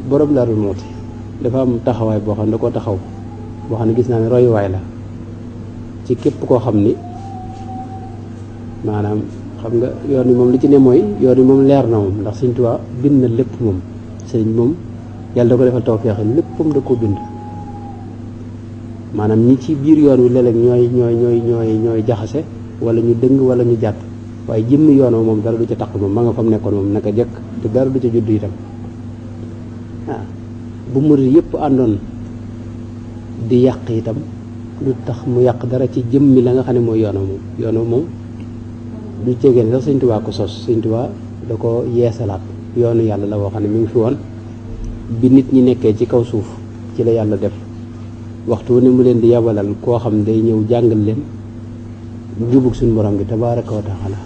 borom Daaru Muxti dafa am taxawaay boo xam ne da koo taxaw boo xam ne gis naa ne royuwaay la ci képp koo xam ni maanaam xam nga yoon wi moom li ci ne mooy yoon wi moom leer na moom ndax Sëriñ Tuubaa bind na lépp moom sëriñ moom yàlla da ko defal tawfeex léppam da koo bind maanaam ñi ci biir yoon wi léeg-léeg ñooy jaxase wala ñu dëng wala ñu jàpp waaye jëmmi yoon wa moom dara du ca taq moom ma nga fa mu nekkoon moom naka jëkk te dara du ca judd itam waaw bu murid yëpp àndoon di yàq itam du tax mu yàq dara ci jëmmi la nga xam ne mooy yoon wa moom du cegeen sax Sëriñ Tuubaa ko sos Sëriñ Tuubaa da ko yeesalaat yoonu yàlla la woo xam ne mi ngi fi woon bi nit ñi nekkee ci kaw suuf ci la yàlla def waxtu ne mu leen di yabalal koo xam day ñëw jàngal leen njubug suñu borom gi tabaaraka wa taala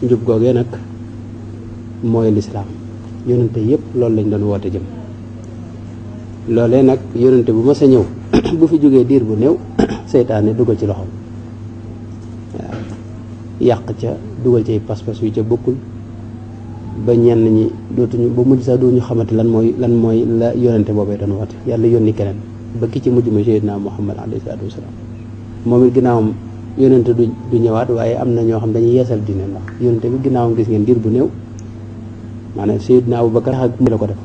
njub googee nag mooy lislaam yonente yëpp loolu lañ doon woote jëm loolee nag yonente bu ma sa ñëw bu fi jógee diir bu néew seytaane dugal ci loxoom waaw yàq ca dugal ci pas-pas yu ca bokkul ba ñenn ñi dootuñu ba mujj sax duñu xamante lan mooy la yonente boobee doon woote yàlla yónni keneen ba ki ci mujj ma Seydina Muhammad alayhi salaatu wasalaam moom it ginnaawam yonente du ñëwaat waaye am na ñoo xam dañuy yeesal diine ndax yonente bi ginnaawam gis ngeen diir bu néew maanaam Seydina Abubakar ak mu la ko def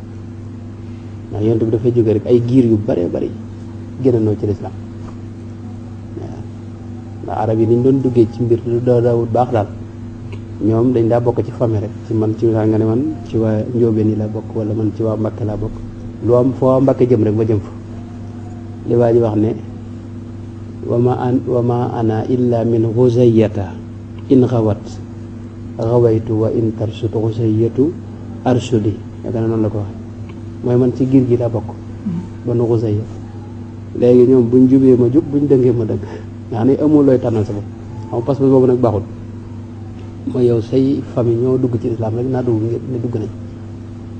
ndax yonente bi dafay jóge rek ay giir yu bare bari génnandoo ci lislaam waaw ndax arab yi niñ doon duggee ci mbir daawut baax daal ñoom dañ daa bokk ci famille rek ci man ci nga ne man ci waa Njóobeen yi la bokk wala man ci waa Mbakke laa bokk lu am foo Mbakke jëm rek ma jëm fa li waa ji wax ne wa ma ana illa min xusayata in xawat xawaytu wa in tarsut xusayatu arsuli yaakaar na noonu la ko wax mooy man ci giir gi laa bokk ba nu xusaya léegi ñoom buñ jubee ma jub buñ dëngee ma dëgg nga xam ne amul looy tànnal sa bopp xam pas-pas boobu nag baaxul mooy yow say famille ñoo dugg ci lislaam rek naa dugg ne dugg nañ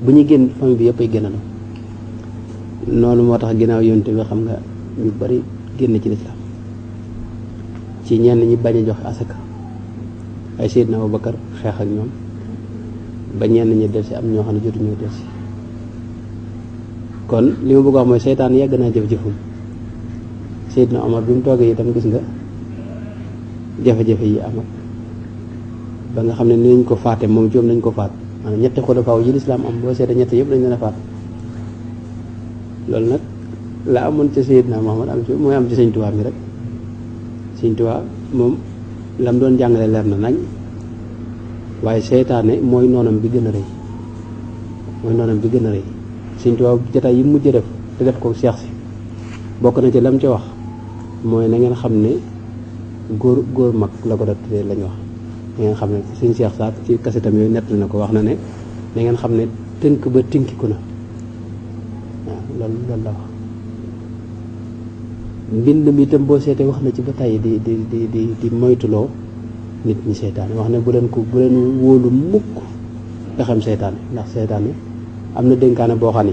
bu ñuy génn famille bi yëpp ay génn na noonu moo tax ginnaaw yonte bi xam nga ñu bari génn ci lislaam ci ñenn ñi bañ a joxe asaka ay Seydina Abubakar xeex ak ñoom ba ñenn ñi del si am ñoo xam ne jotuñoo del si kon li ma bëgg wax mooy seytaan yàgg naa jëf-jëfum Seydina Omar bi mu toogee itam gis nga jafe-jafe yi am ba nga xam ne ni nañ ko faate moom joom nañ ko faat maanaam ñetti xulafaa yi lislaam am boo seetee ñett yëpp dañ leen a faat loolu nag la amoon ca Seydina Muhammad am ci mooy am ci Sëriñ Tuubaa mi rek Sëriñ Tuubaa moom lam doon jàngale leer na nañ waaye seytaane mooy noonam bi gën a rëy Sëriñ Tuubaa jotaay yi mujj def te def ko seex si bokk na ci lam ca wax mooy na ngeen xam ne góor mag la ko doon lañ wax na ngeen xam ne suñ seex saak ci kasetam yooyu nett na ko wax na ne na ngeen xam ne tënk ba tinkiku na waaw loolu la wax mbind mi itam boo seetee wax na ci ba tey di moytuloo nit ñi seytaane wax ne bu leen wóolu mukk nga xam seytaane ndax seytaane am na dénkaane boo xam ne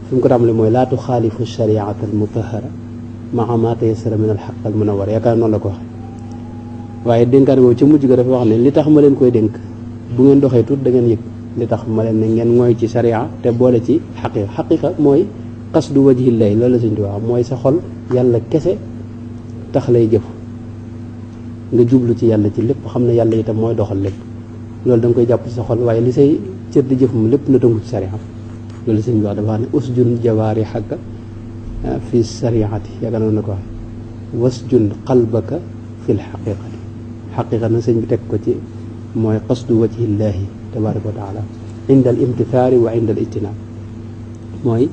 fi mu ko tàmbalee mooy laatu xaalifu shariata al mutahara maa ma tayassara min al xaq al munawar yaakaar noonu la ko waxe waaye dénkaane boobu ci mujj ga dafa wax ne li tax ma leen koy dénk bu ngeen doxee tuut da ngeen yëg li tax ma leen ne ngeen ngooy ci sharia te boole ci xaqiqa mooy qasdu wajhillahi loolu la Sëriñ Tuubaa mooy sa xol yàlla kese tax lay jëf nga jublu ci yàlla ci lépp xam ne yàlla itam mooy doxal lépp loolu da nga koy jàpp ci sa xol waaye li say cër di jëf mu lépp na tënku ci sharia loolu Sëriñ Tuubaa dafa wax ne usjun jawaarihaka fi shariati yaakaar noonu na ko wax wasjun qalbaka fil xaqiqati xaqiqa na sëñ bi teg ko ci mooy qasdu wajhillahi tabaraka wa taala inda al imtithaari wa inda al ijtinaab mooy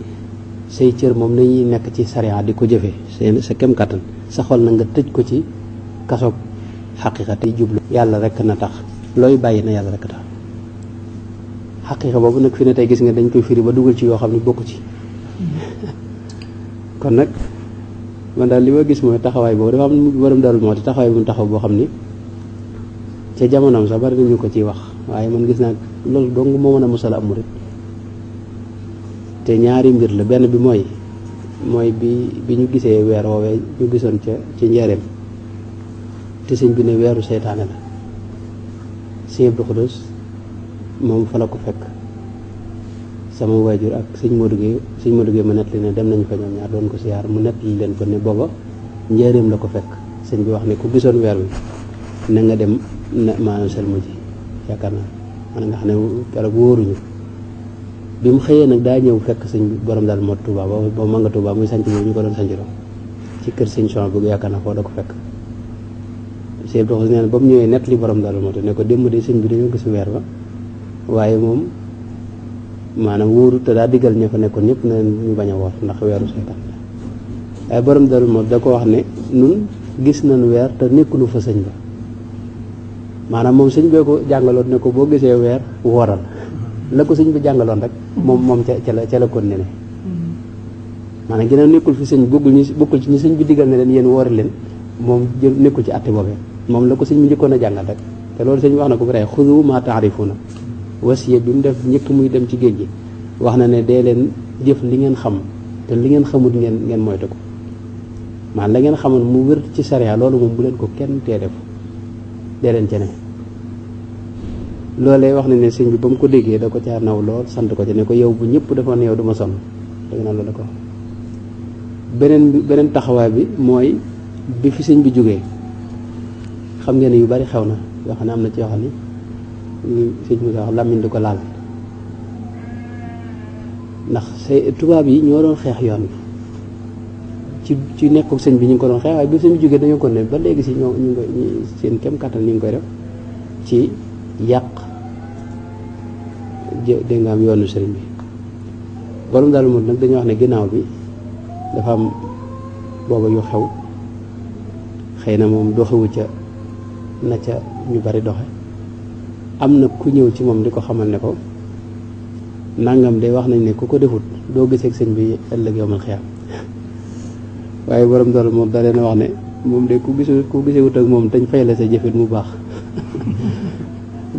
say cër moom nañuy nekk ci sariya di ko jëfee sa kem kattan sa xol na nga tëj ko ci kasoog xaqiqa tey jublu yàlla rek na tax looy bàyyi na yàlla rek tax xaqiqa boobu nag fi ne tey gis nga dañ koy firi ba dugal ci yoo xam ne bokku ci kon nag man daal li ma gis mooy taxawaay boobu dafa am borom Daaru Muxti taxawaay bu mu taxaw boo xam ni ca jamonoom sax bari nañu ko ciy wax waaye man gis naa loolu dong moo mën a musal am murit te ñaari mbir la benn bi mooy bi ñu gisee weer woowee ñu gisoon ci njaareem te sëñ bi ne weeru seytaane la Sëñ Abdou Khoudoss moom fa la ko fekk sama waajur ak sëñ Modou Gueye ma nettali ne dem nañu fa ñoom ñaar doon ko siyaar mu nettali leen ko ne booba njëriñam la ko fekk sëñ bi wax ne ku gisoon weer wi na nga dem maanaam selmu ji yaakaar naa man nga xam ne keroog wóoruñu bi mu xëyee nag daa ñëw fekk sëñ bi borom daal moo Touba ba ma nga Touba muy sanc boobu ñu ko doon sancloo ci kër sëñ Chouan bëgg yaakaar naa foo da ko fekk sëñ bi nee na ba mu ñëwee nettali borom daal moo ne ko démb de sëñ bi dañoo gis weer ba waaye moom maanaam wóoru te daa diggal ña fa nekkoon ñëpp ne ñu bañ a woor ndax weeru seytaan la waaye borom daal moo da ko wax ne nun gis nañ weer te nekkulu fa sëñ ba maanaam moom sëñ bee ko jàngaloon ne ko boo gisee weer wooral la ko sëñ bi jàngaloon rek moom ca la kon ne maanaam ginnaaw nekkul fi sëñ bokkul ci ñi sëñ bi diggal ne leen yéen woori leen moom nekkul ci àtte boobee moom la ko sëñ bi njëkkoon a jàngal rek te loolu sëñ bi wax na ko bu tey xudu ma taarifuna wasiya bi mu def njëkk muy dem ci géej gi wax na ne dee leen jëf li ngeen xam te li ngeen xamut ngeen moytu ko maanaam la ngeen xamoon mu wér ci sariya loolu moom bu leen ko kenn tee def dee leen cene loolee wax na ne sëñ bi ba mu ko déggee da ko caa naw lool sant ko ci ne ko yow bu ñëpp defoon yow du ma sonn dégg naa loolu la ko beneen taxawaay bi mooy bi fi sëñ bi jógee xam ngeen ne yu bari xew na yoo xam ne am na ci yoo xam ni sëñ bi wax làmmiñ du ko laal ndax tubaab yi ñoo doon xeex yoon bi ci nekkul sëñ bi ñu ngi ko doon xeex waaye bi sëñ bi jógee dañoo ko ne ba léegi si ñoo ñu ngi seen kem kàttan ñu ngi koy def ci yàq dégg nga am yoonu sëriñ bi borom daal moom nag dañuy wax ne ginnaaw bi dafa am booba yu xew xëy na moom doxewu ca na ca ñu bari doxe am na ku ñëw ci moom di ko xamal ne ko nangam de wax nañ ne ku ko defut doo gisee ak sëñ bi ëllëg yowmal xiyaam waaye borom daal moom da leen a wax ne moom de ku gisewut ak moom dañ fay la sa jëfit mu baax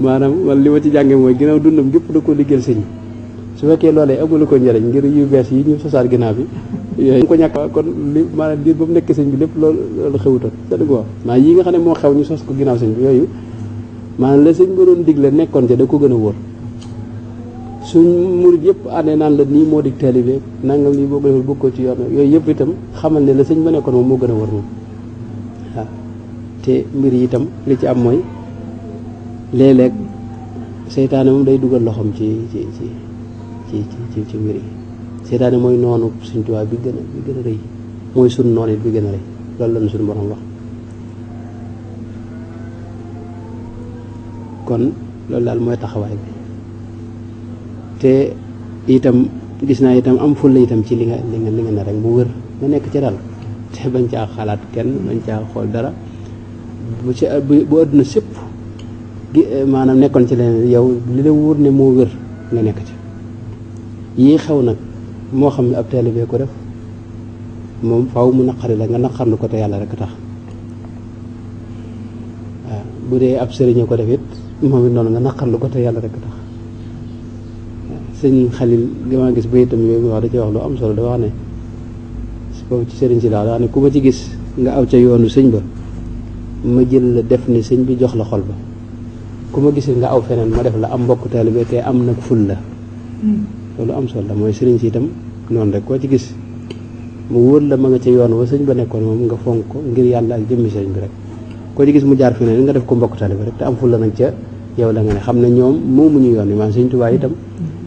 maanaam man li ma ci jànge mooy ginnaaw dundam gépp da ko liggéeyal sëñ su fekkee loolee amulu ko njëriñ ngir yu bees yi ñu sosaat ginnaaw bi yooyu ko ñàkk kon li maanaam diir ba mu nekk sëñ bi lépp loolu xewutoon c'est quoi maanaam yi nga xam ne moo xew ñu sos ko ginnaaw sëñ bi yooyu maanaam la sëñ ba doon digle nekkoon ca da ko gën a wóor suñ murit yëpp àndee naan la nii moo dig taalibe nangam lii boo ko defal bokkoo ci yoon yooyu yëpp itam xamal ne la sëñ ba nekkoon moom moo gën a wóor moom waaw te mbir yi itam li ci am mooy léeg-léeg seytaane moom day dugal loxoom ci mbir yi seytaane mooy noonu suñ tubaab bi gën a rëy mooy suñ noon it bi gën a rëy loolu lañu suñu borom wax kon loolu daal mooy taxawaay bi te itam gis naa itam am fulla itam ci li nga ne rek mu wër nga nekk ci dal te bañ caa xalaat kenn bañ caa xool dara bu àdduna sépp maanaam nekkoon ci leneen yow li la wóor ne moo wér nga nekk ci yii xew nag moo xam ne ab taalibe ko def moom faaw mu naqari la nga naqarlu ko te yàlla rek tax waaw bu dee ab sëriñ ko def it moom it noonu nga naqarlu ko te yàlla rek tax sëñ Xalil li ma gis ba itam yooyu wax da ci wax lu am solo da wax ne foofu ci sëriñ si daal da wax ne ku ma ci gis nga aw ca yoonu sëñ ba ma jël la def ni sëñ bi jox la xol ba ku ma gis nga aw feneen ma def la am mbokk taalibe te am nag ful la loolu am solo la mooy sëriñ si itam noonu rek koo ci gis mu wóor la ma nga ca yoon wa sëñ ba nekkoon moom nga fonk ko ngir yàlla ak jëmmi sëriñ bi rek koo ci gis mu jaar feneen nga def ko mbokk taalibe rek te am ful la nag ca yow la nga ne xam ne ñoom moomuñu yoon wi maanaam sëñ Tuubaa itam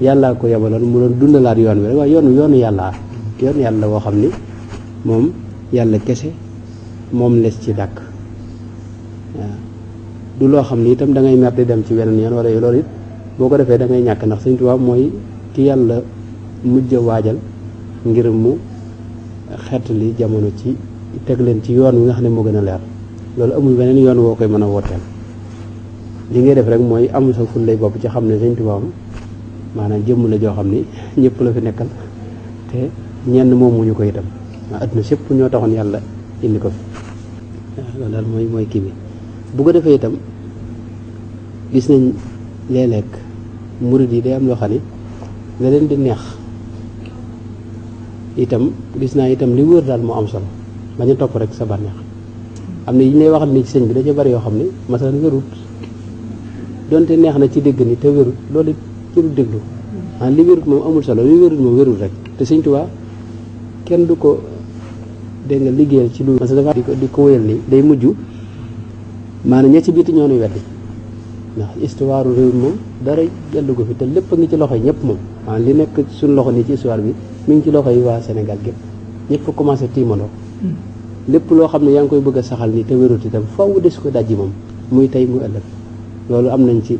yàllaa ko yabaloon mu doon dundalaat yoon wi rek waaye yoonu yàlla woo xam ni moom yàlla kese moom les ci dàkk waaw du loo xam ni itam da ngay mer di dem ci weneen yoon wala loolu it boo ko defee da ngay ñàkk ndax sëñ Tuubaa mooy ki yàlla mujj a waajal ngir mu xeetali jamono ci teg leen ci yoon wi nga xam ne moo gën a leer loolu amul beneen yoon woo koy mën a wooteel li ngay def rek mooy am sa ful lay bopp ci xam ne sëñ Tuubaa maanaam jëmm la joo xam ni ñëpp la fi nekkal te ñenn moomuñu ko itam waa adduna sépp ñoo taxoon yàlla indi ko fi waaw loolu daal mooy kii bi bu ko defee itam gis nañ léeg-léeg murid yi day am loo xam ni la leen di neex itam gis naa itam li wër daal moo am solo bañ a topp rek sa bànneex am na yi ñu lay waxal ni ci sëñ bi da ca bari yoo xam ni masalan wérut donte neex na ci dégg ni te wérut loolu it ci du déglu li wérut moom amul solo li wérut moom wérut rek te Sëñ Tuubaa kenn du ko dégg nga liggéeyal ci lu parce que dafa di ko wéyal nii day mujj maanaam ña ci biti ñoo nuy weddi ndax histoire réew moom dara jëllu ko fi te lépp a ngi ci loxo yi ñëpp moom maanaam li nekk suñu loxo nii ci histoire bi mi ngi ci loxo yi waa Sénégal gépp ñëpp commencé tiimandoo lépp loo xam ne yaa ngi koy bëgg a saxal nii te wérut itam faw des ko dajji moom muy tey muy ëllëg loolu am nañ ci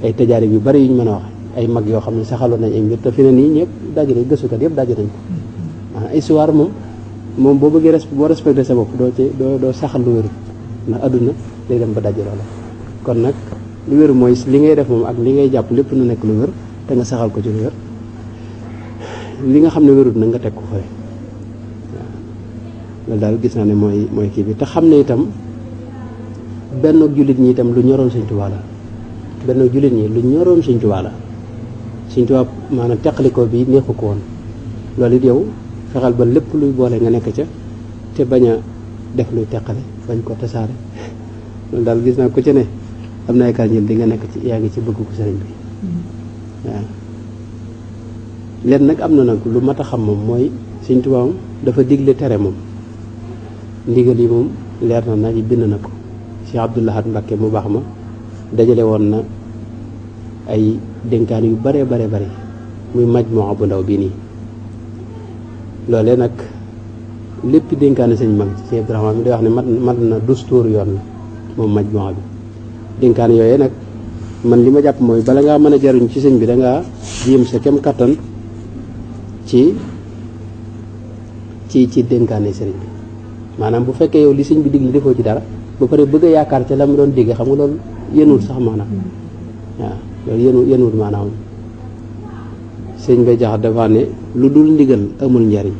ay tajaarib yu bari yu ñu mën a wax ay mag yoo xam ne saxaloon nañ ay mbir te fi ne nii ñëpp dajji nañ gëstukat yëpp dajji nañ ko maanaam histoire moom boo bëggee boo respecté sa bopp doo saxal lu wérut ndax adduna day dem ba dajji loola kon nag lu wér mooy li ngay def moom ak li ngay jàpp lépp na nekk lu wér te nga saxal ko ci lu wér li nga xam ne wérut nag nga teg ko fële waaw loolu daal gis naa ne mooy kii bi te xam ne itam benn jullit ñi itam lu ñoroon Sëñ Tuubaa la benn jullit ñi lu ñoroon Sëñ Tuubaa la Sëñ Tuubaa maanaam teqalikoo bi neexu ko woon loolu it yow fexeel ba lépp luy boole nga nekk ca te bañ a def luy teqale bañ ko tasaare loolu daal gis naa ko ci ne am na ay kàr di nga nekk ci yaa ngi ci bëgg ko sëriñ bi waaw leen nag am na nag lu mat a xam moom mooy Sëñ Tuubaa moom dafa digle tere moom ndigal yi moom leer na nañ bind na ko Cheikh Abdou Lahad Mbacké mu baax ma dajale woon na ay dénkaan yu bare muy majmuwa bu ndaw bii nii loolee nag lépp dénkaane sëñ mag ci Cheikh Ibrahima mi day wax ne mat na dustuur yoon la moom majmuwa bi dénkaane yooyee nag man li ma jàpp mooy bala ngaa mën a jariñ ci sëñ bi dangaa jéem sa kem kattan ci dénkaane sëriñ bi maanaam bu fekkee yow li sëñ bi digle defoo ci dara ba pare bëgg a yaakaar ca la mu doon digge xam nga loolu yenuwul sax maanaam waaw loolu yenuwul maanaam sëñ Bay Jaxate dafa ne lu dul ndigal amul njariñ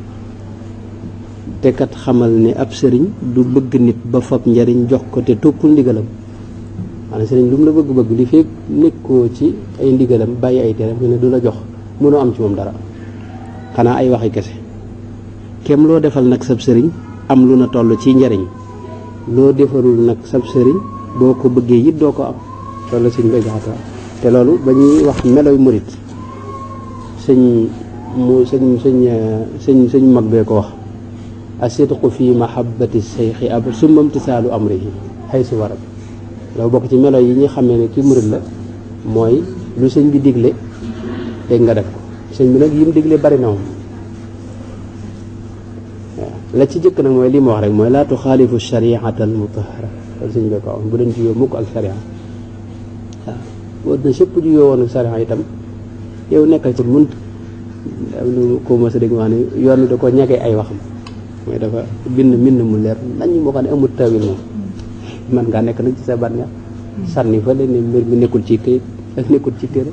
te kat xamal ne ab sëriñ du bëgg nit ba fab njariñ jox ko te toppul ndigalam maanaam sëriñ lu mu la bëgg li fekk nekkoo ci ay ndigalam bàyyi ay teram ne du la jox mënoo am ci moom dara xanaa ay waxi kese kem loo defal nag sab sëriñ am lu na toll ci njariñ loo defarul nag sab sëriñ boo ko bëggee it doo ko am loolu la sëñ Bay Jaxate te loolu ba ñuy wax meloy murit sëñ mag bee ko wax asidqu fi mahabbati seyxi ab summa imtisaalu amrihi xaysu warab loolu bokk ci melo yi ñuy xamee ne ki murit la mooy lu sëñ bi digle te nga def ko sëñ bi nag yim digle bari na moom waaw la ci jëkk nag mooy li ma wax rek mooy laa tuxaalifu shariata al mutahara loolu sëñ bee ko wax bu leen juyoo mukk ak sharia waaw boo na sëpp juyoo woon ak sharia itam yow nekkal ci munt am lu ko mos a dégg wax ne yoon wi da ko ñagee ay waxam mooy dafa bind mu leer nañ moo xam ne amul tawil moom man ngaa nekk nag ci sa ban nga sànni fa leen ne mbir mi nekkul ci këyit ak nekkul ci téere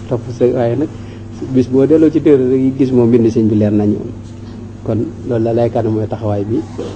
topp sa waaye nag bis boo delloo ci téere rek gis moom bind sëñ bi leer nañ kon loolu la laykaan mooy taxawaay bi